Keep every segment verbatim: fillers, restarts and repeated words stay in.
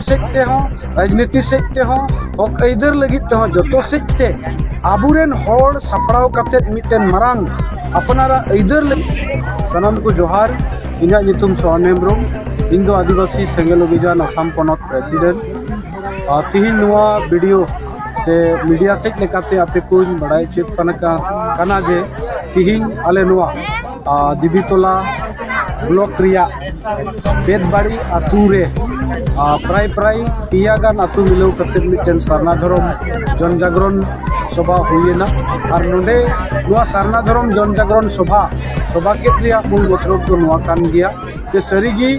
ᱥᱮᱫ ᱛᱮᱦᱚᱸ, ᱨᱟᱡᱽᱱᱤᱛᱤ ᱥᱮᱫ ᱛᱮᱦᱚᱸ, ᱦᱚᱠ ᱟᱹᱭᱫᱟᱹᱨ ᱞᱟᱹᱜᱤᱫ ᱛᱮᱦᱚᱸ, ᱡᱚᱛᱚ ᱥᱮᱫ ᱛᱮ ᱟᱵᱚᱨᱮᱱ ᱦᱚᱲ ᱥᱟᱯᱲᱟᱣ ᱠᱟᱛᱮᱫ ᱢᱤᱫᱴᱮᱱ ᱢᱟᱨᱟᱝ ᱟᱯᱱᱟᱨᱟᱜ ᱟᱹᱭᱫᱟᱹᱨ ᱞᱟᱹᱜᱤᱫ ᱥᱟᱱᱟᱢ ᱠᱚ ᱡᱚᱦᱟᱨ᱾ ᱤᱧᱟᱹᱜ ᱧᱩᱛᱩᱢ ᱥᱚᱨᱱ ᱦᱮᱢᱵᱨᱚᱢ᱾ ᱤᱧ ᱫᱚ ᱟᱹᱫᱤᱵᱟᱹᱥᱤ ᱥᱮᱸᱜᱮᱞ ᱚᱵᱷᱤᱡᱟᱱ ᱟᱥᱟᱢ ᱯᱚᱱᱚᱛ ᱯᱨᱮᱥᱤᱰᱮᱱᱴ᱾ ᱟᱨ ᱛᱤᱦᱤᱧ ᱱᱚᱣᱟ ᱵᱷᱤᱰᱤᱭᱳ ᱥᱮ ᱢᱤᱰᱤᱭᱟ ᱥᱮᱫ ᱞᱮᱠᱟᱛᱮ ᱟᱯᱮ ᱠᱚᱧ ᱵᱟᱲᱟᱭ ᱦᱚᱪᱚᱭᱮᱫ ᱯᱮ ᱠᱟᱱᱟ ᱡᱮ ᱛᱤᱦᱤᱧ ᱟᱞᱮ ᱱᱚᱣᱟ, ᱟᱨ, ᱫᱮᱵᱤᱛᱚᱞᱟ ᱵᱞᱚᱠ ᱨᱮᱭᱟᱜ ᱵᱮᱫᱵᱟᱲᱤ ᱟᱛᱳ ᱨᱮ, ᱟᱨ, ᱯᱨᱟᱭ ᱯᱨᱟᱭ ᱯᱮᱭᱟ ᱜᱟᱱ ᱟᱛᱳ ᱢᱤᱞᱟᱹᱣ ᱠᱟᱛᱮ ᱢᱤᱫᱴᱮᱱ ᱥᱟᱨᱱᱟ ᱫᱷᱚᱨᱚᱢ ᱡᱚᱱ ᱡᱟᱜᱽᱨᱚᱱ ᱥᱚᱵᱷᱟ ᱦᱩᱭᱮᱱᱟ᱾ ᱟᱨ ᱱᱚᱰᱮ ᱱᱚᱣᱟ ᱥᱟᱨᱱᱟ ᱫᱷᱚᱨᱚᱢ ᱡᱚᱱ ᱡᱟᱜᱽᱨᱚᱱ ᱥᱚᱵᱷᱟ ᱥᱚᱵᱷᱟ ᱠᱮᱫ ᱨᱮᱭᱟᱜ ᱢᱩᱞ ᱢᱚᱛᱞᱚᱵ ᱫᱚ ᱱᱚᱣᱟ ᱠᱟᱱ ᱜᱮᱭᱟ ᱡᱮ ᱥᱟᱹᱨᱤᱜᱮ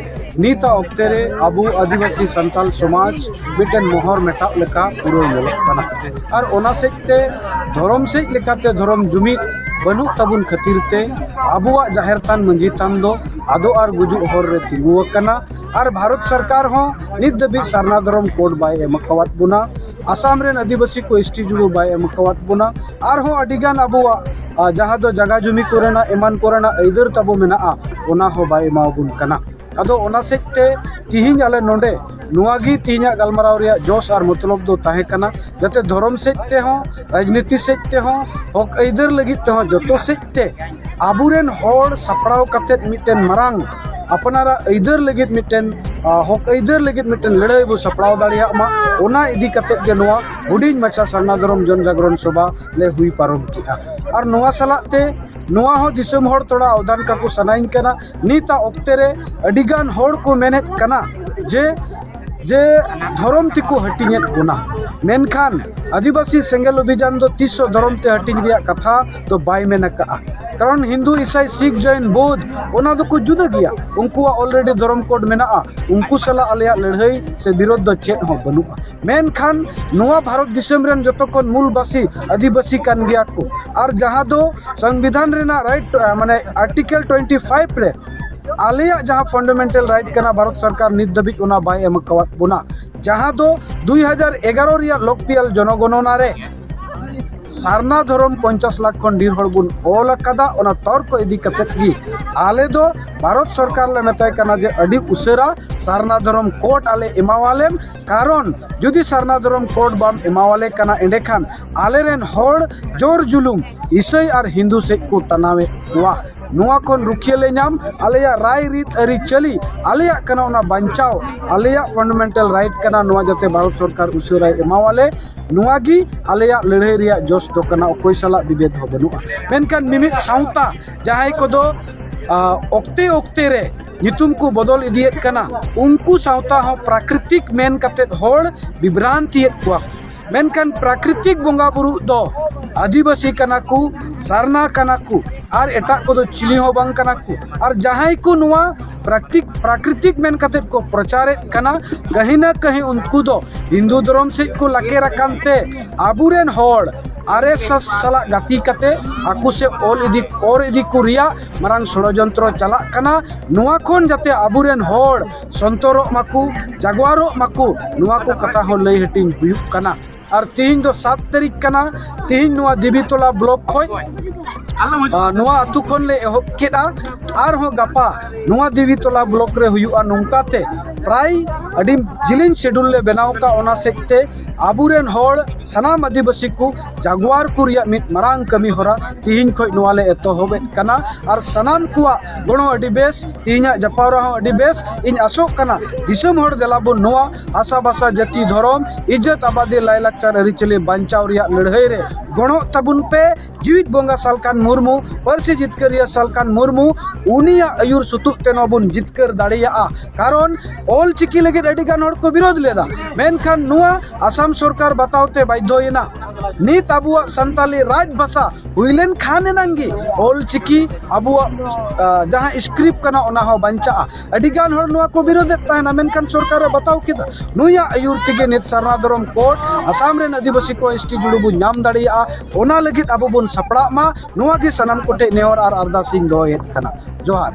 ᱱᱤᱛᱟᱜ ᱚᱠᱛᱮ ᱨᱮ ᱟᱵᱚ ᱟᱹᱫᱤᱵᱟᱹᱥᱤ ᱥᱟᱱᱛᱟᱞ ᱥᱚᱢᱟᱡᱽ ᱢᱤᱫᱴᱮᱱ ᱢᱚᱦᱚᱨ ᱢᱮᱴᱟᱜ ᱞᱮᱠᱟ ᱯᱩᱨᱟᱹ ᱧᱮᱞᱚᱜ ᱠᱟᱱᱟ᱾ ᱟᱨ ᱚᱱᱟ ᱥᱮᱫ ᱛᱮ ᱫᱷᱚᱨᱚᱢ ᱥᱮᱫ ᱞᱮᱠᱟᱛᱮ ᱫᱷᱚᱨᱚᱢ ᱡᱩᱢᱤᱫ ᱵᱟᱹᱱᱩᱜ ᱛᱟᱵᱚᱱ ᱠᱷᱟᱹᱛᱤᱨ ᱛᱮ ᱟᱵᱚᱣᱟᱜ ᱡᱟᱦᱮᱨ ᱛᱷᱟᱱ ᱢᱟᱹᱡᱷᱤ ᱛᱷᱟᱱ ᱫᱚ ᱟᱫᱚᱜ ᱟᱨ ᱜᱩᱡᱩᱜ ᱦᱚᱨ ᱨᱮ ᱛᱤᱸᱜᱩ ᱟᱠᱟᱱᱟ᱾ ᱟᱨ ᱵᱷᱟᱨᱚᱛ ᱥᱚᱨᱠᱟᱨ ᱦᱚᱸ ᱱᱤᱛ ᱫᱷᱟᱹᱵᱤᱡ ᱥᱟᱨᱱᱟ ᱫᱷᱚᱨᱚᱢ ᱠᱳᱰ ᱵᱟᱭ ᱮᱢ ᱟᱠᱟᱣᱟᱫ ᱵᱚᱱᱟ᱾ ᱟᱥᱟᱢ ᱨᱮᱱ ᱟᱹᱫᱤᱵᱟᱹᱥᱤ ᱠᱚ ᱮᱥ ᱴᱤ ᱡᱩᱲᱩ ᱵᱟᱭ ᱮᱢ ᱟᱠᱟᱣᱟᱫ ᱵᱚᱱᱟ᱾ ᱟᱨᱦᱚᱸ ᱟᱹᱰᱤᱜᱟᱱ ᱟᱵᱚᱣᱟᱜ, ᱟ, ᱡᱟᱦᱟᱸ ᱫᱚ ᱡᱟᱜᱟ ᱡᱩᱢᱤ ᱠᱚᱨᱮᱱᱟᱜ ᱮᱢᱟᱱ ᱠᱚᱨᱮᱱᱟᱜ ᱟᱹᱭᱫᱟᱹᱨ ᱛᱟᱵᱚ ᱢᱮᱱᱟᱜᱼᱟ, ᱚᱱᱟ ᱦᱚᱸ ᱵᱟᱭ ᱮᱢᱟᱣᱟᱵᱚᱱ ᱠᱟᱱᱟ᱾ ᱟᱫᱚ ᱚᱱᱟ ᱥᱮᱫ ᱛᱮ ᱛᱤᱦᱤᱧ ᱟᱞᱮ ᱱᱚᱰᱮ ᱱᱚᱣᱟ ᱜᱮ ᱛᱤᱦᱤᱧᱟᱜ ᱜᱟᱞᱢᱟᱨᱟᱣ ᱨᱮᱭᱟᱜ ᱡᱚᱥ ᱟᱨ ᱢᱚᱛᱞᱚᱵ ᱫᱚ ᱛᱟᱦᱮᱸ ᱠᱟᱱᱟ, ᱡᱟᱛᱮ ᱫᱷᱚᱨᱚᱢ ᱥᱮᱫ ᱛᱮᱦᱚᱸ, ᱨᱟᱡᱽᱱᱤᱛᱤ ᱥᱮᱫ ᱛᱮᱦᱚᱸ, ᱦᱚᱠ ᱟᱹᱭᱫᱟᱹᱨ ᱞᱟᱹᱜᱤᱫ ᱛᱮᱦᱚᱸ, ᱡᱚᱛᱚ ᱥᱮᱫ ᱛᱮ ᱟᱵᱚᱨᱮᱱ ᱦᱚᱲ ᱥᱟᱯᱲᱟᱣ ᱠᱟᱛᱮᱫ ᱢᱤᱫᱴᱮᱱ ᱢᱟᱨᱟᱝ ᱟᱯᱱᱟᱨᱟᱜ ᱟᱹᱭᱫᱟᱹᱨ ᱞᱟᱹᱜᱤᱫ ᱢᱤᱫᱴᱮᱱ, ᱟ, ᱦᱚᱠ ᱟᱹᱭᱫᱟᱹᱨ ᱞᱟᱹᱜᱤᱫ ᱢᱤᱫᱴᱮᱱ ᱞᱟᱹᱲᱦᱟᱹᱭ ᱵᱚ ᱥᱟᱯᱲᱟᱣ ᱫᱟᱲᱮᱭᱟᱜ ᱢᱟ, ᱚᱱᱟ ᱤᱫᱤ ᱠᱟᱛᱮᱫ ᱜᱮ ᱱᱚᱣᱟ ᱦᱩᱰᱤᱧ ᱢᱟᱪᱷᱟ ᱥᱟᱨᱱᱟ ᱫᱷᱚᱨᱚᱢ ᱡᱚᱱ ᱡᱟᱜᱽᱨᱚᱱ ᱥᱚᱵᱷᱟ ᱞᱮ ᱦᱩᱭ ᱯᱟᱨᱚᱢ ᱠᱮᱜᱼᱟ᱾ ᱟᱨ ᱱᱚᱣᱟ ᱥᱟᱞᱟᱜ ᱛᱮ ᱱᱚᱣᱟ ᱦᱚᱸ ᱫᱤᱥᱚᱢ ᱦᱚᱲ ᱛᱷᱚᱲᱟ ᱟᱣᱫᱷᱟᱱ ᱠᱟᱠᱚ ᱥᱟᱱᱟᱧ ᱠᱟᱱᱟ, ᱱᱤᱛᱟᱜ ᱚᱠᱛᱮ ᱨᱮ ᱟᱹᱰᱤᱜᱟᱱ ᱦᱚᱲ ᱠᱚ ᱢᱮᱱᱮᱫ ᱠᱟᱱᱟ ᱡᱮ, ᱡᱮ ᱫᱷᱚᱨᱚᱢ ᱛᱮᱠᱚ ᱦᱟᱹᱴᱤᱧᱮᱫ ᱵᱚᱱᱟ, ᱢᱮᱱᱠᱷᱟᱱ ᱟᱹᱫᱤᱵᱟᱹᱥᱤ ᱥᱮᱸᱜᱮᱞ ᱚᱵᱷᱤᱡᱟᱱ ᱫᱚ ᱛᱤᱥ ᱦᱚᱸ ᱫᱷᱚᱨᱚᱢ ᱛᱮ ᱦᱟᱹᱴᱤᱧ ᱨᱮᱭᱟᱜ ᱠᱟᱛᱷᱟ ᱫᱚ ᱵᱟᱭ ᱢᱮᱱ ᱟᱠᱟᱜᱼᱟ᱾ ᱠᱟᱨᱚᱱ ᱦᱤᱱᱫᱩ, ᱤᱥᱟᱭ, ᱥᱤᱠᱷ, ᱡᱚᱭᱱ, ᱵᱳᱫᱷ, ᱚᱱᱟ ᱫᱚᱠᱚ ᱡᱩᱫᱟᱹ ᱜᱮᱭᱟ, ᱩᱱᱠᱩᱣᱟᱜ already ᱫᱷᱚᱨᱚᱢ ᱠᱳᱰ ᱢᱮᱱᱟᱜᱼᱟ, ᱩᱱᱠᱩ ᱥᱟᱞᱟᱜ ᱟᱞᱮᱭᱟᱜ ᱞᱟᱹᱲᱦᱟᱹᱭ ᱥᱮ ᱵᱤᱨᱳᱫᱷ ᱫᱚ ᱪᱮᱫ ᱦᱚᱸ ᱵᱟᱹᱱᱩᱜᱼᱟ᱾ ᱢᱮᱱᱠᱷᱟᱱ ᱱᱚᱣᱟ ᱵᱷᱟᱨᱚᱛ ᱫᱤᱥᱚᱢ ᱨᱮᱱ ᱡᱚᱛᱚ ᱠᱷᱚᱱ ᱢᱩᱞ ᱵᱟᱥᱤ ᱟᱹᱫᱤᱵᱟᱹᱥᱤ ᱠᱟᱱ ᱜᱮᱭᱟ ᱠᱚ, ᱟᱨ ᱡᱟᱦᱟᱸ ᱫᱚ ᱥᱚᱝᱵᱤᱫᱷᱟᱱ ᱨᱮᱱᱟᱜ ᱨᱟᱭᱤᱴ, ᱢᱟᱱᱮ ᱟᱨᱴᱤᱠᱮᱞ ᱴᱩᱭᱮᱱᱴᱤ ᱯᱷᱟᱭᱤᱵᱷ ᱨᱮ ᱟᱞᱮᱭᱟᱜ ᱡᱟᱦᱟᱸ ᱯᱷᱟᱱᱰᱟᱢᱮᱱᱴᱟᱞ ᱨᱟᱭᱤᱴ ᱠᱟᱱᱟ, ᱵᱷᱟᱨᱚᱛ ᱥᱚᱨᱠᱟᱨ ᱱᱤᱛ ᱫᱷᱟᱹᱵᱤᱡ ᱚᱱᱟ ᱵᱟᱭ ᱮᱢ ᱟᱠᱟᱣᱟᱫ ᱵᱚᱱᱟ, ᱡᱟᱦᱟᱸ ᱫᱚ ᱫᱩᱭ ᱦᱟᱡᱟᱨ ᱮᱜᱟᱨᱚ ᱨᱮᱭᱟᱜ ᱞᱳᱠᱯᱤᱭᱟᱞ ᱡᱚᱱᱚᱜᱚᱱᱚᱱᱟ ᱨᱮ ᱥᱟᱨᱱᱟ ᱫᱷᱚᱨᱚᱢ ᱯᱚᱧᱪᱟᱥ ᱞᱟᱠᱷ ᱠᱷᱚᱱ ᱰᱷᱮᱨ ᱦᱚᱲ ᱵᱚᱱ ᱚᱞ ᱟᱠᱟᱫᱟ᱾ ᱚᱱᱟ ᱛᱚᱨᱠᱚ ᱤᱫᱤ ᱠᱟᱛᱮᱫ ᱜᱮ ᱟᱞᱮ ᱫᱚ ᱵᱷᱟᱨᱚᱛ ᱥᱚᱨᱠᱟᱨ ᱞᱮ ᱢᱮᱛᱟᱭ ᱠᱟᱱᱟ ᱡᱮ ᱟᱹᱰᱤ ᱩᱥᱟᱹᱨᱟ ᱥᱟᱨᱱᱟ ᱫᱷᱚᱨᱚᱢ ᱠᱳᱰ ᱟᱞᱮ ᱮᱢᱟᱣᱟᱞᱮᱢ᱾ ᱠᱟᱨᱚᱱ ᱡᱩᱫᱤ ᱥᱟᱨᱱᱟ ᱫᱷᱚᱨᱚᱢ ᱠᱳᱰ ᱵᱟᱢ ᱮᱢᱟᱣᱟᱞᱮ ᱠᱟᱱᱟ, ᱮᱸᱰᱮᱠᱷᱟᱱ ᱟᱞᱮᱨᱮᱱ ᱦᱚᱲ ᱡᱳᱨ ᱡᱩᱞᱩᱢ ᱤᱥᱟᱹᱭ ᱟᱨ ᱦᱤᱱᱫᱩ ᱥᱮᱫ ᱠᱚ ᱴᱟᱱᱟᱣᱮᱫ ᱠᱚᱣᱟ᱾ ᱱᱚᱣᱟ ᱠᱷᱚᱱ ᱨᱩᱠᱷᱤᱭᱟᱹ ᱞᱮ ᱧᱟᱢ, ᱟᱞᱮᱭᱟᱜ ᱨᱟᱭ ᱨᱤᱛ ᱟᱹᱨᱤᱪᱟᱹᱞᱤ ᱟᱞᱮᱭᱟᱜ ᱠᱟᱱᱟ, ᱚᱱᱟ ᱵᱟᱧᱪᱟᱣ ᱟᱞᱮᱭᱟᱜ ᱯᱷᱟᱱᱰᱟᱢᱮᱱᱴᱟᱞ ᱨᱟᱭᱤᱴ ᱠᱟᱱᱟ᱾ ᱱᱚᱣᱟ ᱡᱟᱛᱮ ᱵᱷᱟᱨᱚᱛ ᱥᱚᱨᱠᱟᱨ ᱩᱥᱟᱹᱨᱟᱭ ᱮᱢᱟᱣᱟᱞᱮ, ᱱᱚᱣᱟ ᱜᱮ ᱟᱞᱮᱭᱟᱜ ᱞᱟᱹᱲᱦᱟᱹᱭ ᱨᱮᱭᱟᱜ ᱡᱚᱥ ᱫᱚ ᱠᱟᱱᱟ, ᱚᱠᱚᱭ ᱥᱟᱞᱟᱜ ᱵᱤᱵᱮᱫ ᱦᱚᱸ ᱵᱟᱹᱱᱩᱜᱼᱟ᱾ ᱢᱮᱱᱠᱷᱟᱱ ᱢᱤᱢᱤᱫ ᱥᱟᱶᱛᱟ ᱡᱟᱦᱟᱸᱭ ᱠᱚᱫᱚ, ᱟ, ᱚᱠᱛᱮ ᱚᱠᱛᱮ ᱨᱮ ᱧᱩᱛᱩᱢ ᱠᱚ ᱵᱚᱫᱚᱞ ᱤᱫᱤᱭᱮᱫ ᱠᱟᱱᱟ, ᱩᱱᱠᱩ ᱥᱟᱶᱛᱟ ᱦᱚᱸ ᱯᱨᱟᱠᱨᱤᱛᱤᱠ ᱢᱮᱱ ᱠᱟᱛᱮᱫ ᱦᱚᱲ ᱵᱤᱵᱷᱨᱟᱱᱛᱤᱭᱮᱫ ᱠᱚᱣᱟ ᱠᱚ᱾ ᱢᱮᱱᱠᱷᱟᱱ ᱯᱨᱟᱠᱨᱤᱛᱤᱠ ᱵᱚᱸᱜᱟ ᱵᱩᱨᱩ ᱫᱚ ᱟᱹᱫᱤᱵᱟᱹᱥᱤ ᱠᱟᱱᱟ ᱠᱚ, ᱥᱟᱨᱱᱟ ᱠᱟᱱᱟ ᱠᱚ, ᱟᱨ ᱮᱴᱟᱜ ᱠᱚᱫᱚ ᱪᱤᱞᱤ ᱦᱚᱸ ᱵᱟᱝ ᱠᱟᱱᱟ ᱠᱚ᱾ ᱟᱨ ᱡᱟᱦᱟᱸᱭ ᱠᱚ ᱱᱚᱣᱟ ᱯᱨᱟᱠᱨᱤᱛᱤᱠ, ᱯᱨᱟᱠᱨᱤᱛᱤᱠ ᱢᱮᱱ ᱠᱟᱛᱮᱫ ᱠᱚ ᱯᱨᱚᱪᱟᱨᱮᱫ ᱠᱟᱱᱟ, ᱠᱟᱹᱦᱤ ᱱᱟ ᱠᱟᱹᱦᱤ ᱩᱱᱠᱩ ᱫᱚ ᱦᱤᱱᱫᱩ ᱫᱷᱚᱨᱚᱢ ᱥᱮᱫ ᱠᱚ ᱞᱟᱠᱮᱨ ᱟᱠᱟᱱ ᱛᱮ ᱟᱵᱚᱨᱮᱱ ᱦᱚᱲ ᱟᱨ ᱮᱥ ᱮᱥ ᱥᱟᱞᱟᱜ ᱜᱟᱛᱮ ᱠᱟᱛᱮ ᱟᱠᱚ ᱥᱮᱫ ᱚᱞ ᱤᱫᱤ, ᱚᱨ ᱤᱫᱤ ᱠᱚ ᱨᱮᱭᱟᱜ ᱢᱟᱨᱟᱝ ᱥᱚᱲᱚᱡᱚᱱᱛᱨᱚ ᱪᱟᱞᱟᱜ ᱠᱟᱱᱟ᱾ ᱱᱚᱣᱟ ᱠᱷᱚᱱ ᱡᱟᱛᱮ ᱟᱵᱚᱨᱮᱱ ᱦᱚᱲ ᱥᱚᱱᱛᱚᱨᱚᱜ ᱢᱟᱠᱚ, ᱡᱟᱜᱣᱟᱨᱚᱜ ᱢᱟᱠᱚ, ᱱᱚᱣᱟ ᱠᱚ ᱠᱟᱛᱷᱟ ᱦᱚᱸ ᱞᱟᱹᱭ ᱦᱟᱹᱴᱤᱧ ᱦᱩᱭᱩᱜ ᱠᱟᱱᱟ᱾ ᱟᱨ ᱛᱤᱦᱤᱧ ᱫᱚ ᱥᱟᱛ ᱛᱟᱹᱨᱤᱠᱷ ᱠᱟᱱᱟ᱾ ᱛᱤᱦᱤᱧ ᱱᱚᱣᱟ ᱫᱮᱵᱤᱛᱚᱞᱟ ᱵᱞᱚᱠ ᱠᱷᱚᱱ, ᱟᱨ, ᱱᱚᱣᱟ ᱟᱹᱛᱩ ᱠᱷᱚᱱ ᱞᱮ ᱮᱦᱚᱵ ᱠᱮᱫᱟ᱾ ᱟᱨᱦᱚᱸ ᱜᱟᱯᱟ ᱱᱚᱣᱟ ᱫᱮᱵᱤᱛᱚᱞᱟ ᱵᱞᱚᱠ ᱨᱮ ᱦᱩᱭᱩᱜᱼᱟ᱾ ᱱᱚᱝᱠᱟ ᱛᱮ ᱯᱨᱟᱭ ᱟᱹᱰᱤ ᱡᱤᱞᱤᱧ ᱥᱮᱰᱩᱞ ᱞᱮ ᱵᱮᱱᱟᱣ ᱟᱠᱟᱫ᱾ ᱚᱱᱟ ᱥᱮᱫ ᱛᱮ ᱟᱵᱚᱨᱮᱱ ᱦᱚᱲ ᱥᱟᱱᱟᱢ ᱟᱹᱫᱤᱵᱟᱹᱥᱤ ᱠᱚ ᱡᱟᱜᱣᱟᱨ ᱠᱚ ᱨᱮᱭᱟᱜ ᱢᱤᱫ ᱢᱟᱨᱟᱝ ᱠᱟᱹᱢᱤ ᱦᱚᱨᱟ ᱛᱤᱦᱤᱧ ᱠᱷᱚᱱ ᱱᱚᱣᱟ ᱞᱮ ᱮᱛᱚᱦᱚᱵᱮᱫ ᱠᱟᱱᱟ᱾ ᱟᱨ ᱥᱟᱱᱟᱢ ᱠᱚᱣᱟᱜ ᱜᱚᱲᱚ ᱟᱹᱰᱤ ᱵᱮᱥ, ᱛᱤᱦᱤᱧᱟᱜ ᱡᱟᱯᱟᱣᱨᱟ ᱦᱚᱸ ᱟᱹᱰᱤ ᱵᱮᱥ᱾ ᱤᱧ ᱟᱥᱚᱜ ᱠᱟᱱᱟ ᱫᱤᱥᱚᱢ ᱦᱚᱲ ᱫᱮᱞᱟ ᱵᱚᱱ ᱱᱚᱣᱟ ᱦᱟᱥᱟ ᱵᱷᱟᱥᱟ ᱡᱟᱹᱛᱤ ᱫᱷᱚᱨᱚᱢ ᱤᱡᱽᱡᱚᱛ ᱟᱵᱟᱫᱤ ᱞᱟᱭᱞᱟᱠᱪᱟᱨ ᱟᱹᱨᱤᱪᱟᱹᱞᱤ ᱵᱟᱧᱪᱟᱣ ᱨᱮᱭᱟᱜ ᱞᱟᱹᱲᱦᱟᱹᱭ ᱨᱮ ᱜᱚᱲᱚᱜ ᱛᱟᱵᱚᱱ ᱯᱮ᱾ ᱡᱤᱣᱤᱫ ᱵᱚᱸᱜᱟ ᱥᱟᱞᱠᱷᱟᱱ ᱢᱩᱨᱢᱩ, ᱯᱟᱹᱨᱥᱤ ᱡᱤᱛᱠᱟᱹᱨᱤᱭᱟᱹ ᱥᱟᱞᱠᱷᱟᱱ ᱢᱩᱨᱢᱩ, ᱩᱱᱤᱭᱟᱜ ᱟᱹᱭᱩᱨ ᱥᱩᱛᱩᱜ ᱛᱮ ᱱᱚᱣᱟ ᱵᱚᱱ ᱡᱤᱛᱠᱟᱹᱨ ᱫᱟᱲᱮᱭᱟᱜᱼᱟ᱾ ᱠᱟᱨᱚᱱ ᱚᱞ ᱪᱤᱠᱤ ᱞᱟᱹᱜᱤᱫ ᱟᱹᱰᱤ ᱜᱟᱱ ᱦᱚᱲ ᱠᱚ ᱵᱤᱨᱳᱫᱷ ᱞᱮᱫᱟ, ᱢᱮᱱᱠᱷᱟᱱ ᱱᱚᱣᱟ ᱟᱥᱟᱢ ᱥᱚᱨᱠᱟᱨ ᱵᱟᱛᱟᱣ ᱛᱮ ᱵᱟᱫᱽᱫᱷᱚᱭᱮᱱᱟ᱾ ᱱᱤᱛ ᱟᱵᱚᱣᱟᱜ ᱥᱟᱱᱛᱟᱞᱤ ᱨᱟᱡᱽ ᱵᱷᱟᱥᱟ ᱦᱩᱭ ᱞᱮᱱ ᱠᱷᱟᱱ ᱮᱱᱟᱝ ᱜᱮ ᱚᱞ ᱪᱤᱠᱤ ᱟᱵᱚᱣᱟᱜ, ᱟ, ᱡᱟᱦᱟᱸ ᱥᱠᱨᱤᱯᱴ ᱠᱟᱱᱟ, ᱚᱱᱟ ᱦᱚᱸ ᱵᱟᱧᱪᱟᱜᱼᱟ᱾ ᱟᱹᱰᱤ ᱜᱟᱱ ᱦᱚᱲ ᱱᱚᱣᱟ ᱠᱚ ᱵᱤᱨᱳᱫᱷᱮᱫ ᱛᱟᱦᱮᱱᱟ, ᱢᱮᱱᱠᱷᱟᱱ ᱥᱚᱨᱠᱟᱨᱮ ᱵᱟᱛᱟᱣ ᱠᱮᱫᱟ᱾ ᱱᱩᱭᱟᱜ ᱟᱹᱭᱩᱨ ᱛᱮᱜᱮ ᱱᱤᱛ ᱥᱟᱨᱱᱟ ᱫᱷᱚᱨᱚᱢ ᱠᱳᱰ ᱟᱥᱟᱢ ᱨᱮᱱ ᱟᱹᱫᱤᱵᱟᱹᱥᱤ ᱠᱚ ᱮᱥ ᱴᱤ ᱡᱩᱲᱩ ᱵᱚᱱ ᱧᱟᱢ ᱫᱟᱲᱮᱭᱟᱜᱼᱟ᱾ ᱚᱱᱟ ᱞᱟᱹᱜᱤᱫ ᱟᱵᱚ ᱵᱚᱱ ᱥᱟᱯᱲᱟᱜ ᱢᱟ, ᱱᱚᱣᱟ ᱜᱮ ᱥᱟᱱᱟᱢ ᱠᱚᱴᱷᱮᱱ ᱱᱮᱦᱚᱨ ᱟᱨ ᱟᱨᱫᱟᱥ ᱤᱧ ᱫᱚᱦᱚᱭᱮᱫ ᱠᱟᱱᱟ᱾ ᱡᱚᱦᱟᱨ᱾